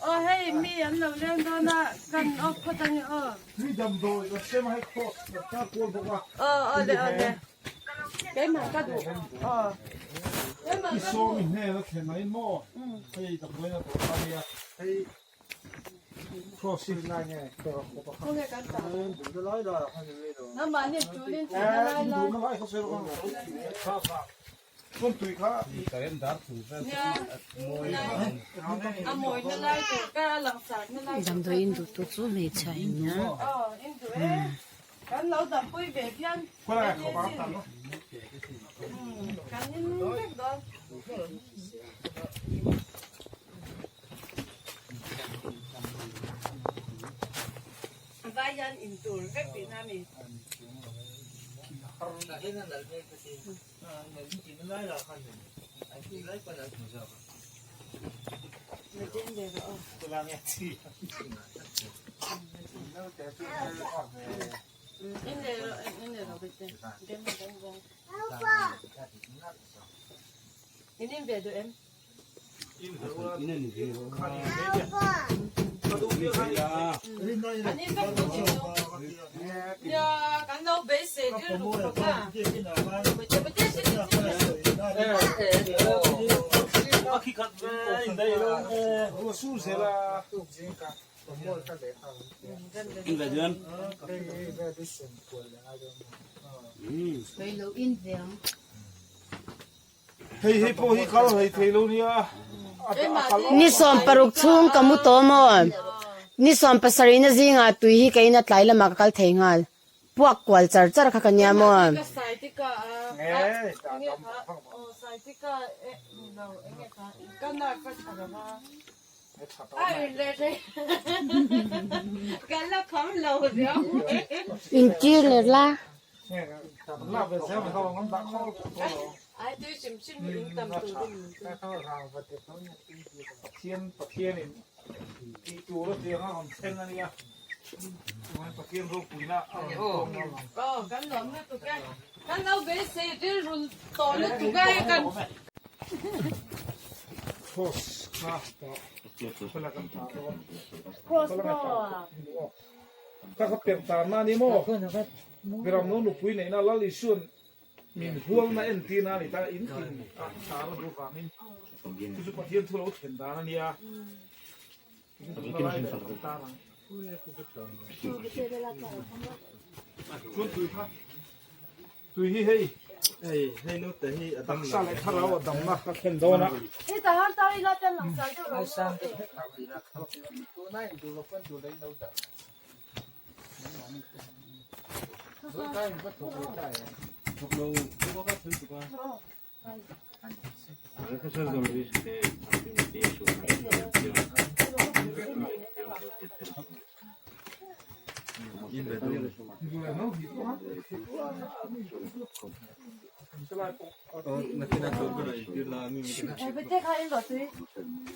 Aw hei mi an lo leng dawn a kan off phawt ange aw. Aw aw le aw le keimah ka duh aw keimah ka duh. Khawnge kan tah nangmahni tulin thihna lai lai. Damdawi in duh tu chu hmeichhia in nia. Ni 60 chhung ka mu tawh maw? Ni 70 na zingah tui hi ka in a tlai lamah ka kal thei nghal. Puak kual char char kha ka nia maw? Intir leh la. Biram no nupui neihna Lal Isuan min hualna entirna a ni ta, in tin a tar a duh vangin chu chu Pathian thu lo thlen dan a nia. In duhna lai ber kan tar ang. Chuan tui kha tui hi hei taksa leh thlarau a damna ka thlen dawn a.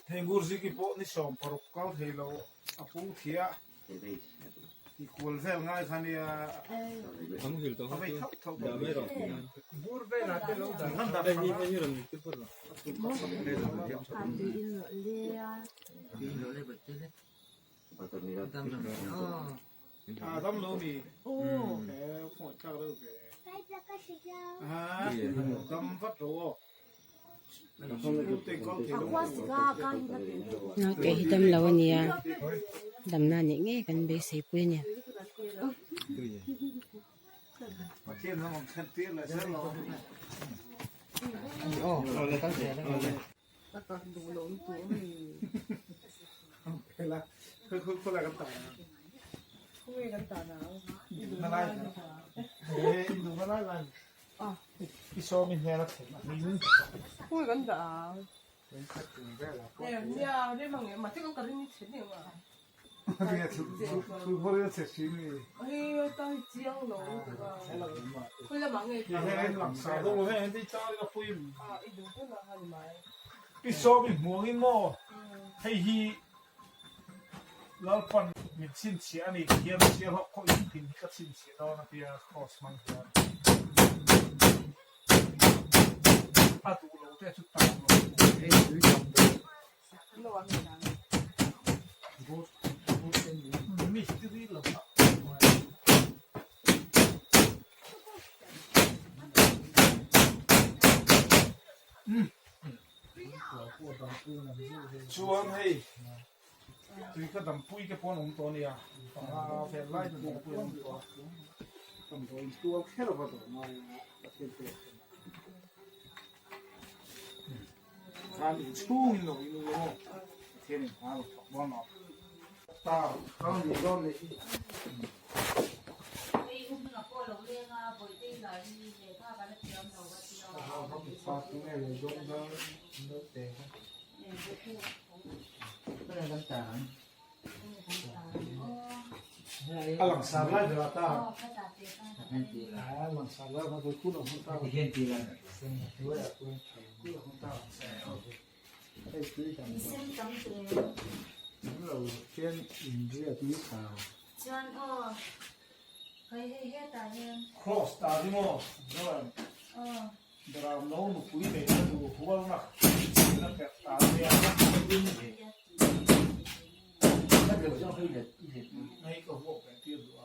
Theingur ziki pawh ni 16 kal thei lo a pu thia. Ti kual vel ngai kha nia a vei thauh thauh tawh. Bur velah te lo dah a dam lo mi he khawngaih tlak reuh ve a dam vat ro aw. Naute hi dam lo a nia damna nih ngei kan beisei pui a ni. I sawm i hmel a thlen a hlim. Khawi kan dah ang. Nia rem ang em a thil ka ring chhe deuh a. Thu pawh hi a chhe si mi. Hei ta hi chiang lo lutuk a. Khawi lamah nge i heng lang sa dawn lo heng hi char ka pui. A i duh hun a han mai. I sawm i hmuang in maw hei hi Lalpan min chhinchhiah a ni ti hian sialhawk khaw in pin hi ka chhinchhiah dawn a tia cross hmang hian a duh lo te chu tam lo. Chuan hei tui kha dampui te pawh an awm tawh a nia panga vel lai te dampui an awm tawh a damdawi in tual kher va dawh ngai a Pathian pek a ni khan inchhung in lo in ul aw Pathian in hma lo thawk dawn lo ta kal ni dawn ni hi. A langsar lai ber ah ta a langsar lai ber ah kun a hmu ta kun a hmu ta Cross ta hi maw Joan Beram no nupui nei na duh hualna na perh ta nia Nei ka huak ve tir duh a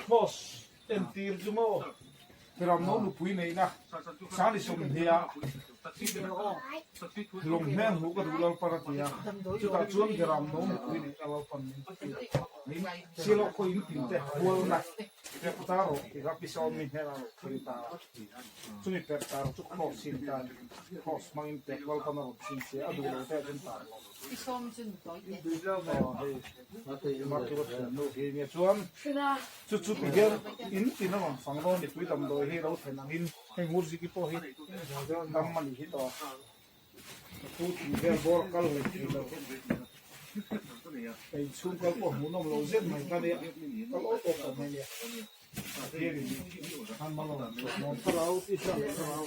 Boss entir chu maw Ramno nupui neihna Sani Sawmhnia lawng hmel hmuh ka duh Lalpan a ti a, chutah chuan Ramno nupui neihna Lalpan min ti a, Silo khaw in tin te hualna perh ta rawh ti kha Pi Sawmi hnenah a rawn thil ta a, chumi perh ta rawh chu Cross in ta a ni, Cross hmangin perh Lalpan a rawn chhinchhiah a duh lo te ah chuan tar lo. Chuan chu chu ti hian in tin a rawn fang dawn mipui damdawi hi lo thlen angin hei Ngurjiki pawh hi dam a nih hi tawh a pu tih vel bawr kal hlei thei lo ka inchhung kal pawh hmuhnawm lo zet mai kha nia kal awp awp tawh mai nia hianin an mal a rawn chhuah dawn thlarau tisa leh thlarau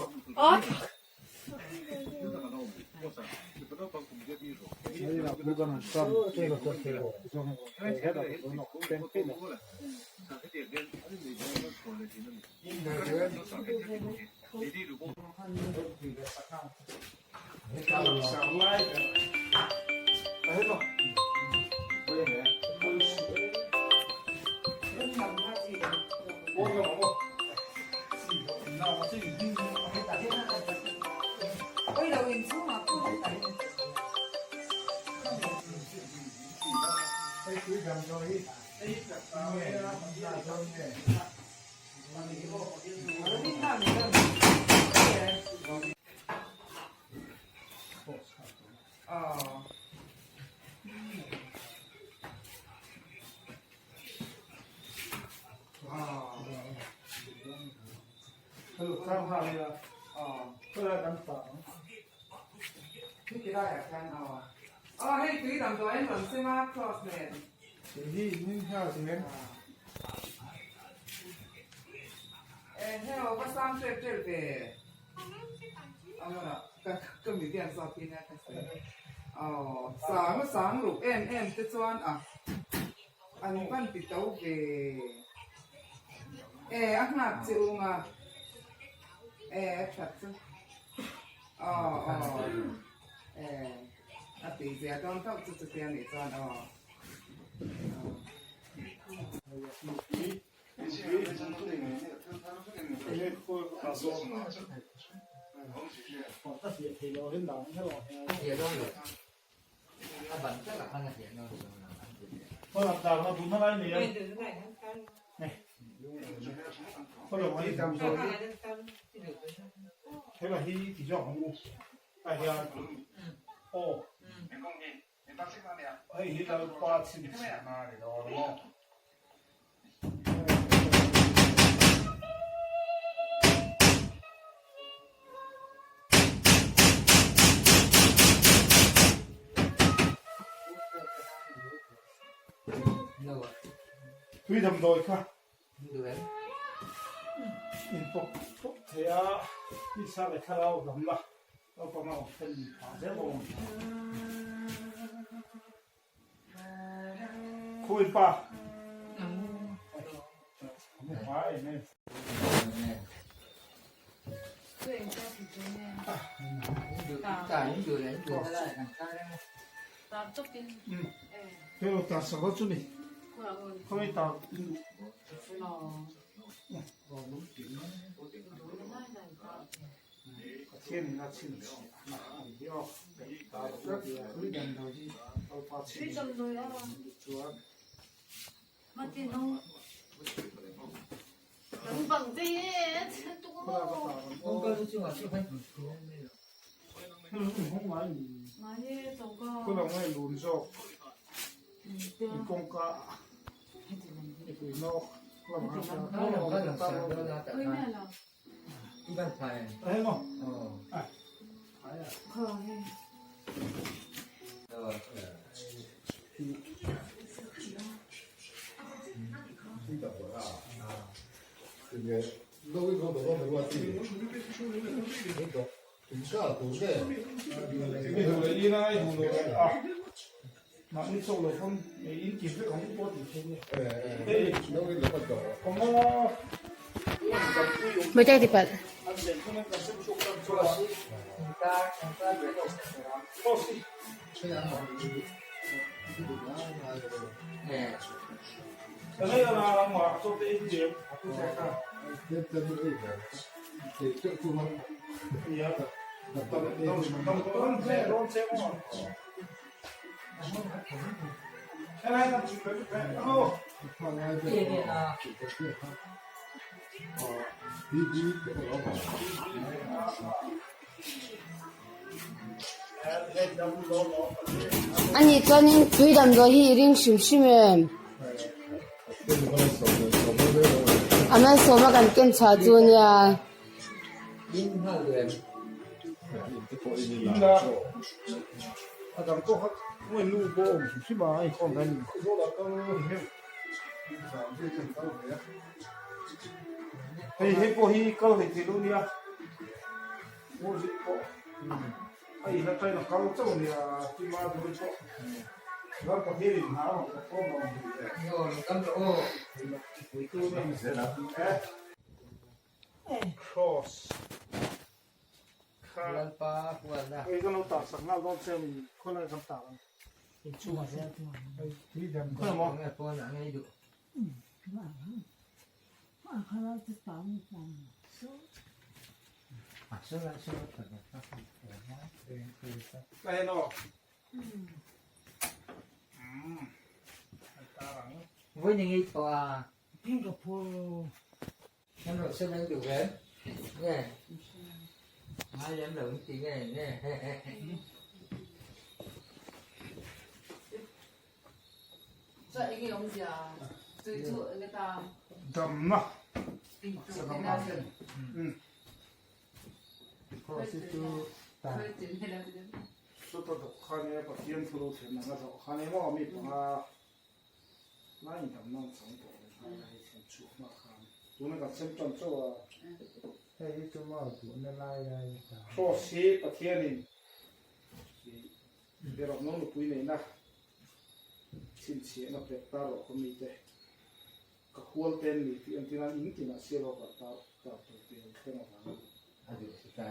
Hei hi Lalpa chhinchhiahna a ni dawn maw? Tui damdawi kha in pawp pawp thei a, tisa leh thlarau dam la, naupang a awm then phah zel bawk ang. Khawi pa? Mai ti palh. Ani chuanin tui damdawi hi i ring hrim hrim em? A malsawma kan ken chhuah chu ania. Hei hei pawh hi kal hlei thei lo nia music pawh a in atangin a kal chauh nia tima dul pawh ram pathian in hna a rawn thawk khawm ang cross kha hei kan lo tar sak nghal dawn che ani khawlai kan tar ang inchhungah hian khawi maw. Damna Chuta dawh khan e Pathian thu lo thlen ang a zawh khan e maw mi panga lai damna an chang tawh lo khan a hei thlen chhuah hma khan tuna kan sem tan chauh a. Hei hi chu mau duhna lai lai a ta. Cross hi Pathianin Berok no nupui neihna chhinchhiahna pek ta rawh khaw mite ka hual te an ni tih entir nan in tinah sial awk an tar tar tur tih an thleng avangin a duh si ta.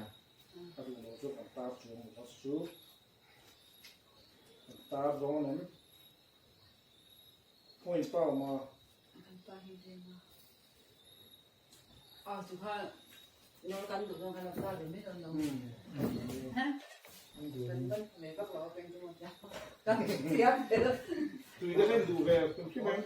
A duh lo chu kan tar chuang lo chu kan tar dawn em point pa awm a. Kan pa hi veng a. A chu kha. Tui te khan duh ve tum hrim em?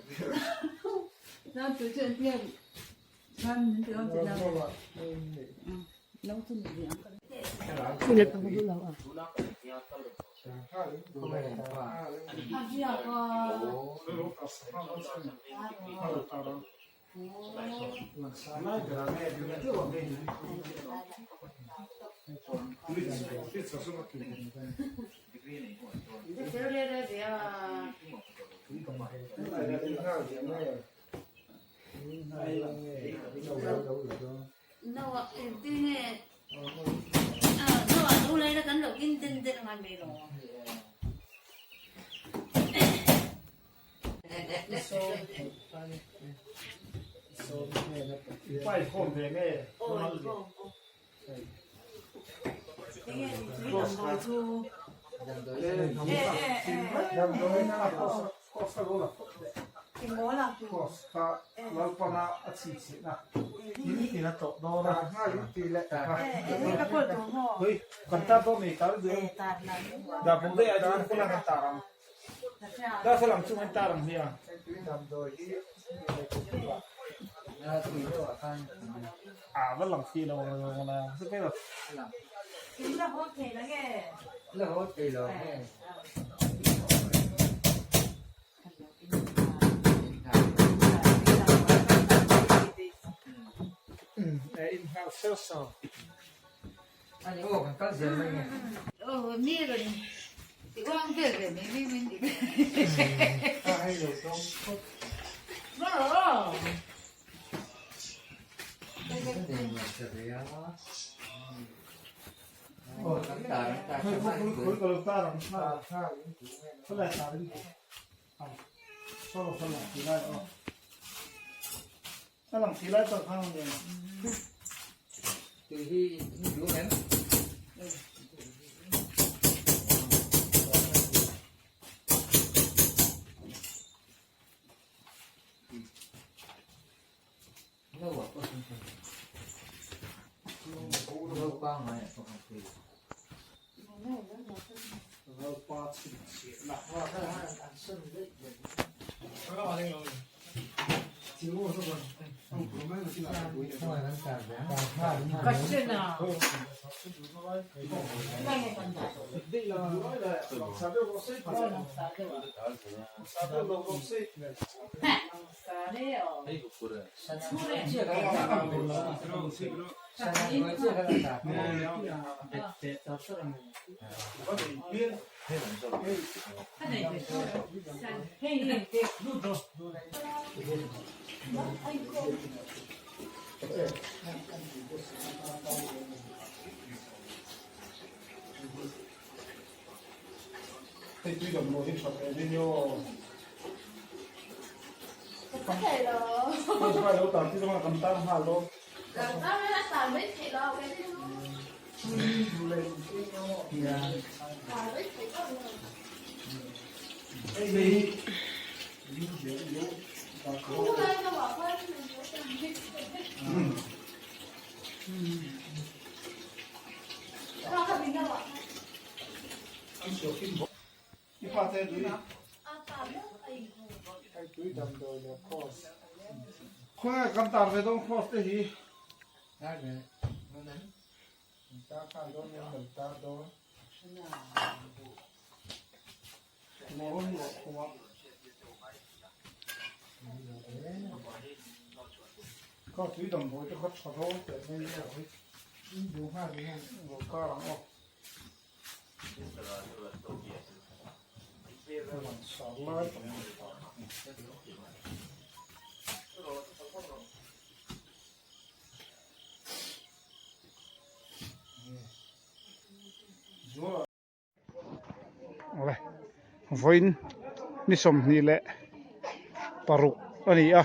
Vawiin ni 26 a ni a,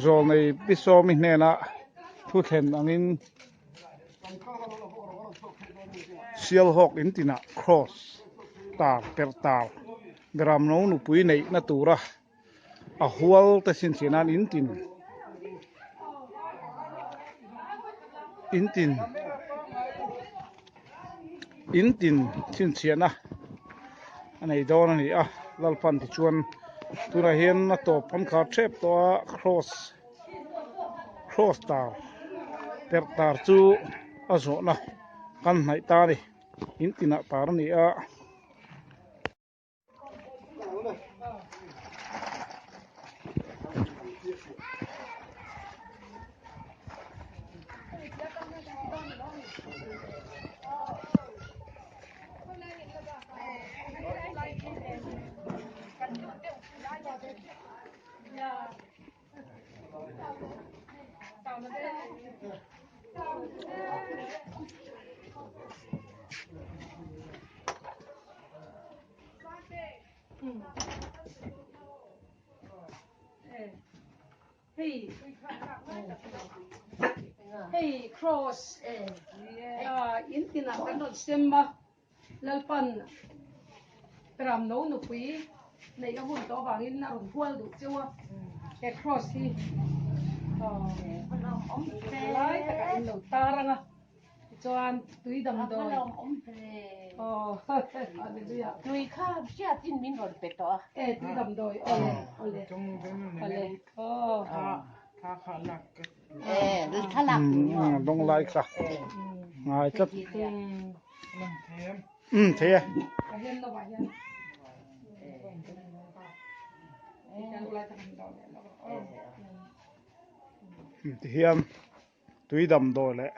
zawlnei pi sawmi hnenah thu thlen angin Sialhawk in tinah cross tar perh tar Beramno nupui neihna tura a hual te chhinchhiah nan in tin. In tin in tin chhinchhiahna a nei dawn a ni a Lalpan tichuan tunah hian a tawp an khar tep tawh a cross cross tar perh tar chu a zawhna kan hnaih ta a ni in tinah tar a ni a. Hei hei cross in tinah kan rawn sem a Lalpan Ramno nupui neih a hun tawh avangin a rawn hual duh cheu a he cross hi lai takah in lo tar ang a. Tichuan tui damdawi aw hallelujah tui kha hriatin min rawn pe tawh a. E tui damdawi awle awle awle aw e thlalak tur maw lawng lai kha ngai tlat um thei e ka hian lovah hian tihian tui damdawi leh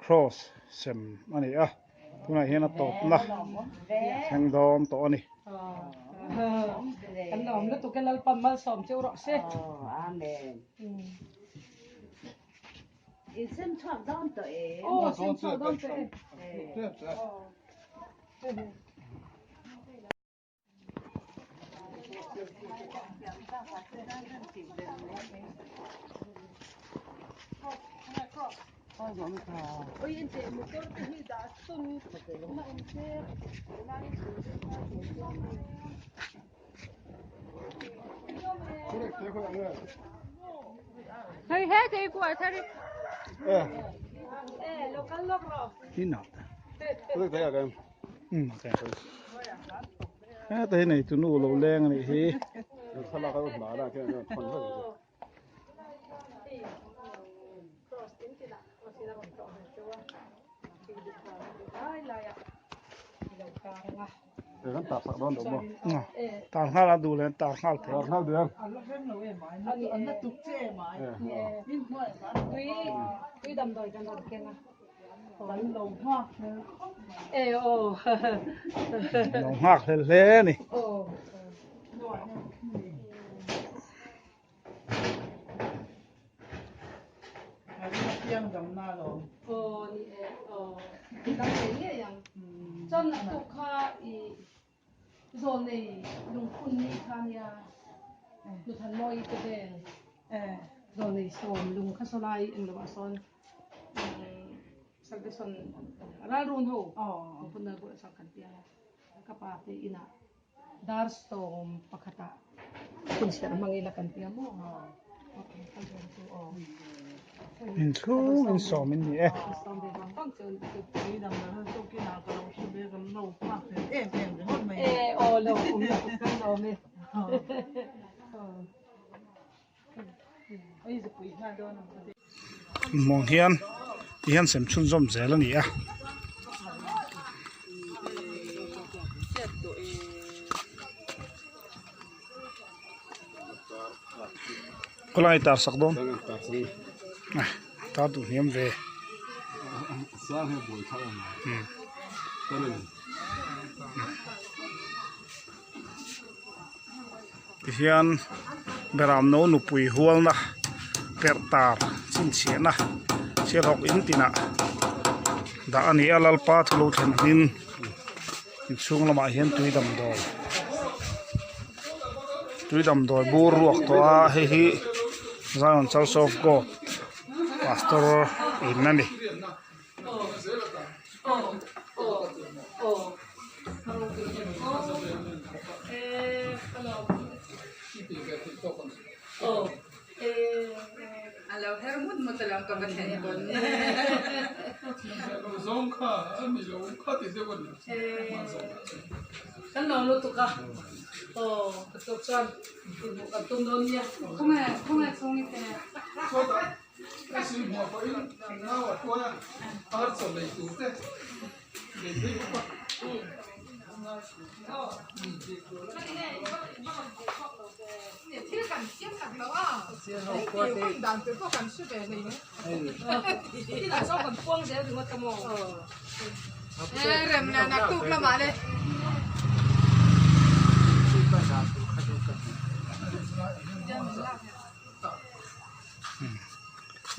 cross sem a ni a tunah hian a tawpna thleng dawn tawh a ni. Kan lawm lutuk e Lalpan malsawm cheu rawh se. Amen. In sem chhuak dawn tawh e. Aw sem chhuak dawn tawh e. Heta hi nei tunu lo leng a nih hi. Tar nghal a duh leh tar nghal thei. Lo nghak hlel hle a ni. Zawlnei lungphun ni kha nia Nuthanmawii te vel zawlnei sawm lung kha saw lai eng lovah sawn Salvation ralrun ho lungphun na bulah sawn kan piang a ka pa te inah dar sawm pakhatah phunchhiar hmang ila kan tia maw Inchhung in sawm in ni e. Hmuh hian ti hian sem chhunzawm zel a ni a. Khawlai tar sak dawn tar duh hniam ve tihian beramno nupui hualna perh tar chhinchhiahna sialhawk in tinah dah a ni a lalpa thu lo thlen angin inchhung lamah hian tui damdawi tui damdawi bur ruak tawh a hei hi Zion Church of God pastor in a ni. Kan lo lutuk a aw ka tuk chuan inhmuh kan tum dawn nia. Khawnge khawnge chhungi te.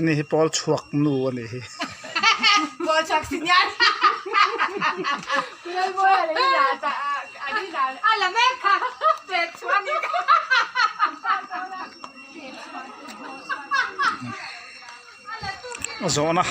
Ni hi pawl chhuak nu a nih hi. A zawhna.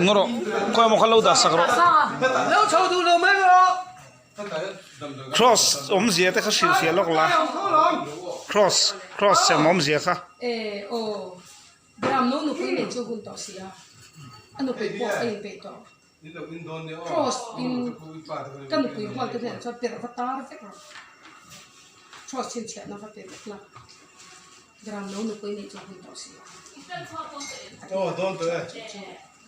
Ngaw rawh khawi emaw kha lo dah sak rawh cross awmzia te kha hrilhfiah lawk la cross cross sem awmzia kha. Cross in ka nupui hual te hnenah chuan perh va tar vek rawh. Cross chhinchhiahna va pe vek la. Gram lo nupui nih chu hun tawh si a.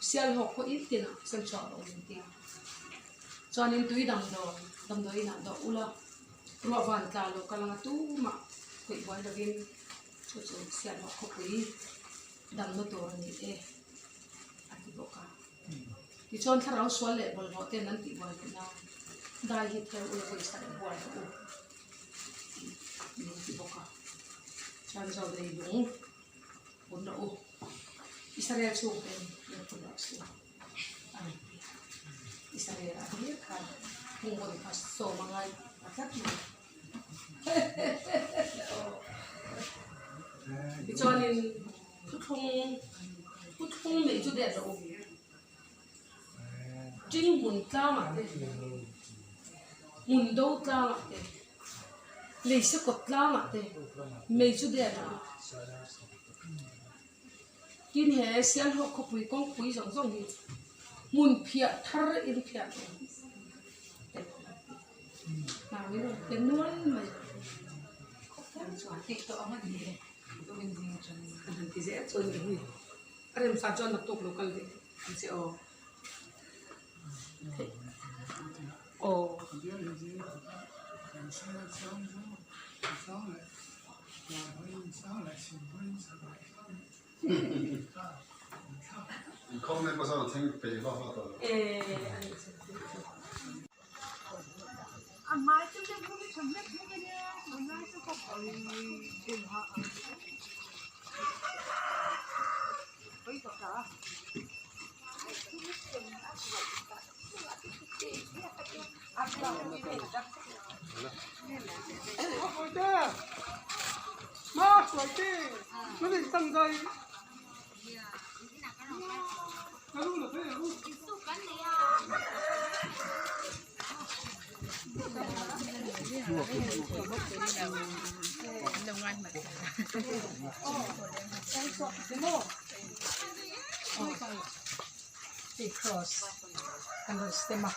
Sial hawk pawh in tinah sem chhuak rawh min ti a. Chuanin tui damdawi damdawi inah dawh ula ruah van tla lo kal anga tumah khawih buai lovin chu chu sial hawk khawpui damna tur a ni e a ti bawk a. Tichuan thlarau sual leh bawlhhlawh ten an tih buai loh nan dai hi theu ula vawi sarih buai rawh u tih min ti bawk a. Chuan zo nei lung pun rawh u, Israel chhungten min pun rawh se a rawn ti a. Israel ah hlir khan hung vawi kha sawm a ngai ta tlat mai. Tichuanin thuthlung thuthlung neih chu det rawh u. Ṭing hmun tlangah te, hmun do tlangah te, leisa kawt tlangah te mei chu det rawh u. Tin he Sialhawk khawpui kawngpui zawng zawng hi hmun phiah thar in phiah rawh u. Cross an rawn stem a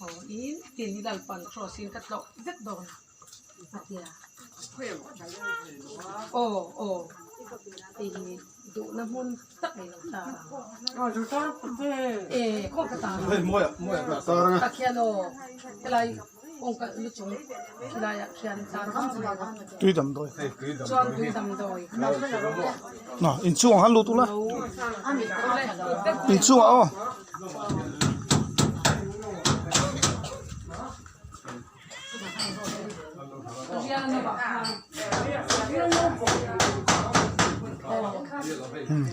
aw in tin hi lalpan cross in ka tlawh vek dawn a tia aw aw hei hi. Duhna hmun tak ei lo ta e khaw ka ta tak hian aw helai kawngka lu chung khilai ah khian tar vang vang a tui damdawi chuan tui damdawi na inchhungah khan lut ula inchhungah aw.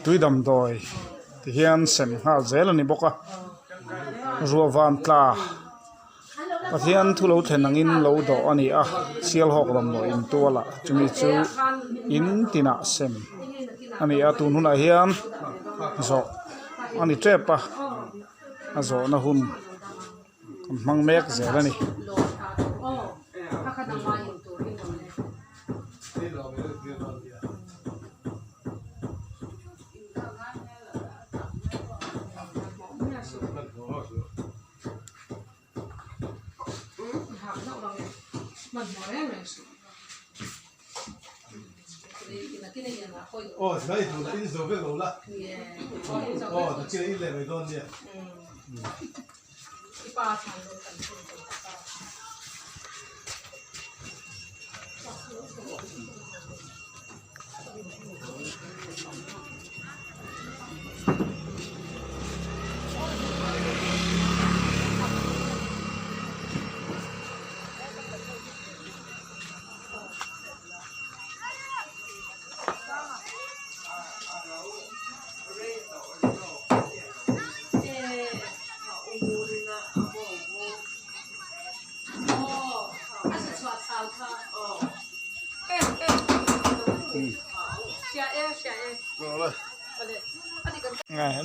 Tui damdawi ti hian sem nghal zel a ni bawk a ruah van tla Pathian thu lo thlen angin lo dawh a ni a Sialhawk damdawi in tual ah chumi chu in tinah sem a ni a tun hunah hian zawh a ni tep a a zawhna hun. Kan hmang mek zel a ni.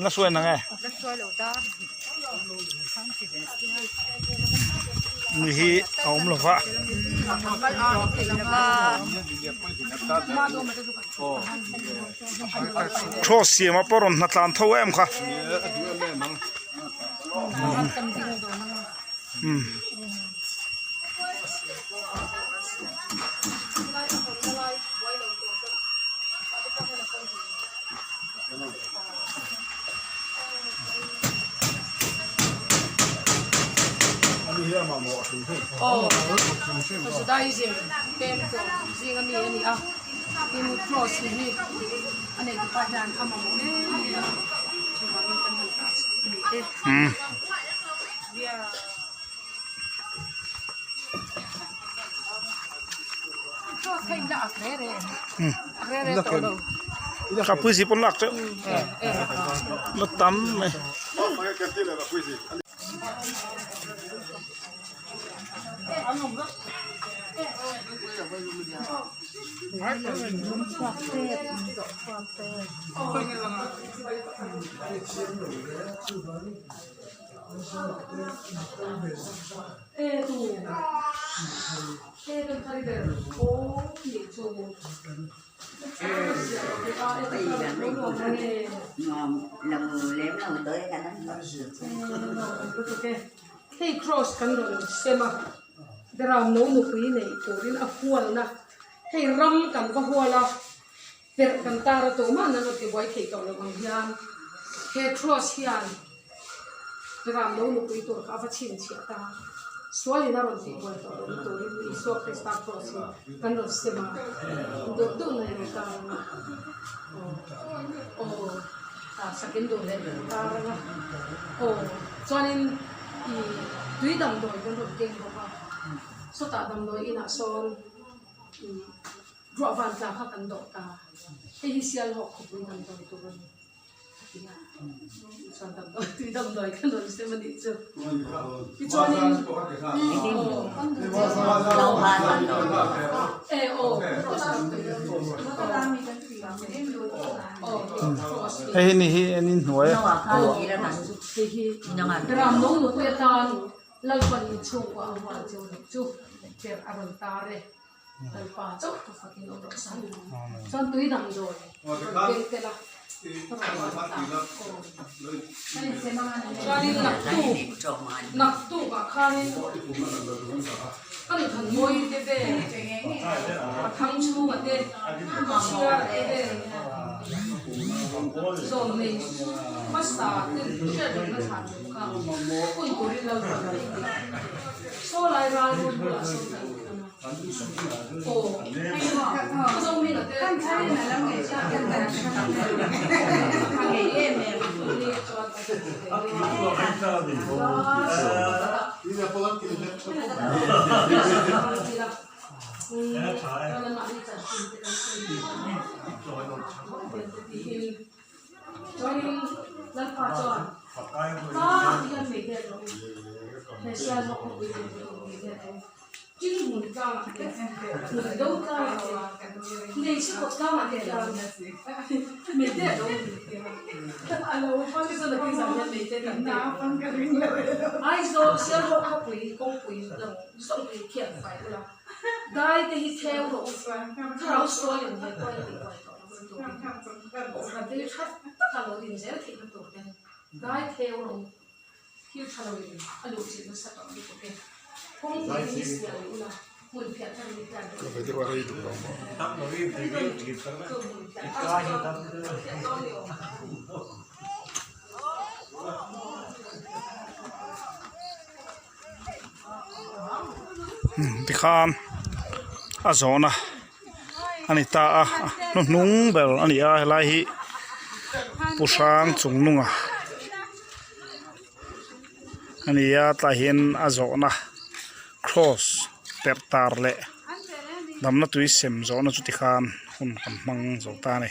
La suai nang e. Mi hi a awm lo va. Cross siam a pawh rawn hna tlan tho em kha. Aw Judaism pem tawh zinga mi a ni a tin cross hi a nei tupa hian a mamawh em em a chuvangin kan han tah a ni e. Ka puisi pawn lak teuh la tam mai. Hei cross kan rawn sem a beram no nupui neih turin a hualna hei ram kan va hual a perh kan tar a tawh mahna rawn tibuai thei tawh lo ang hian he cross hian beram no nupui tur kha a va chhinchhiah ta sualin a rawn tihbuai tawh lohna turin Isua Krista cross hi kan rawn sem a duh duh na ilo tar ang a aw aw ah sakin duh leh tar ang a aw chuanin ih tui damdawi kan rawn keng bawk a sawtah damdawi inah sawn ih. Ruah van tla kha kan dawh ta. Hei hi Sialhawk khawpui damdawi tur a ni a ti a. Chuan damdawi tui damdawi kha rawn sem a nih chu. Tichuanin e aw Hei hi ni hi en in hnuai a. Hei hi ram no nupui atan Lalpan inchhungkua a hual chu nih chu ber a rawn tar e. Lalpa chauh ka fakin awm rawh se. Chuan tui damdawi rawn keng tel a, chuanin naktuk naktuk ah khanin ka nuthan mawi te vel a thang chhunga te chhiar te vel. Zawlnei hmasa ten hriat rengna thlan tur kha hun turin Lalpan a ti. Saw lai ral rul bulah sawn kan awm a. Aw, hei ma, ka zo hming a te. Aizawl Sialhawk khawpui kawngpui lang zawng khian fai ula. Dai te hi theu rawh u, thlarau sual in he kuai tih kuai tawh lohna turin Kohhran te hi tha taka lo din zel theihna tur ten dai theu rawh u, thil tha lo in a luh chilh nasa tawh lutuk e, kawngpui te hi sial leh ula, hmun phiah thar hi hian rawh u. Tikhan a zawhna a ni ta a hnuhnung ber a ni a helai hi pu hrang chung nunga a ni a tlaiah hian a zawhna cross perh tar leh damna tui sem zawhna chu tikhan hun kan hmang zo ta a ni.